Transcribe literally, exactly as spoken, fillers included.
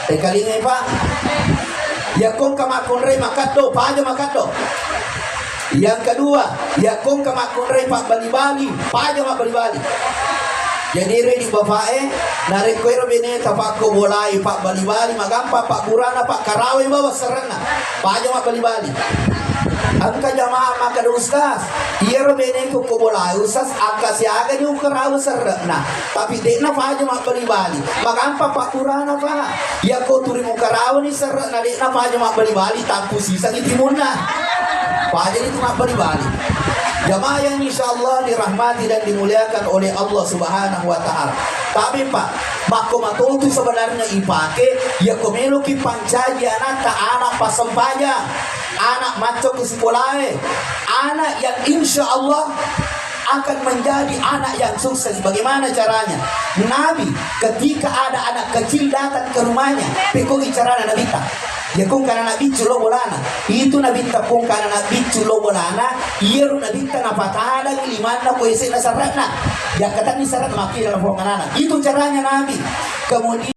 Rekalingai, Pak. Yakko engka makkunrai makkaddo, paja makkaddo. Yang kedua, yakko engka makkunrai pabbali-bali, paja mabbali-bali. Jadi, ero idi bapak e, narekko ero bene tapakko bolai pabbali-bali, magampang pabburana, pakkarawai bawang serre'na, paja mabbali-bali. Engka jamaah makkada, "Ustaz, iyaro bene ko bolai, Ustaz, engka siaga ni ukarawa serre'na, tapi de'na paja mabbali-bali." Magampang pabburana, Pak. Yakko turi mukarawani serre'na de'na paja mabbali-bali, tampu sisangi timunna. Paja itu mabbali-bali. Jamaah yang insyaallah dirahmati dan dimuliakan oleh Allah Subhanahu wa Ta'ala. Tapi, Pak, makko matotu sebenarnya ipake, yakko meloki pancaji anatta, anak passempajang, anak macco ke sikolae, anak yang insyaallah akan menjadi anak yang sukses. Bagaimana caranya? Nabi, ketika ada anak kecil datang ke rumahnya, pekkogi carana Nabitta. Ya, kong kana anak biccu lo bolana. Itu Nabitta kong kana anak biccu lo bolana, iyaro Nabitta napatadang limanna ko ese'na serre'na. Yakkatanni serre'na makkira lo ponganana. Itu caranya Nabi. Kemudian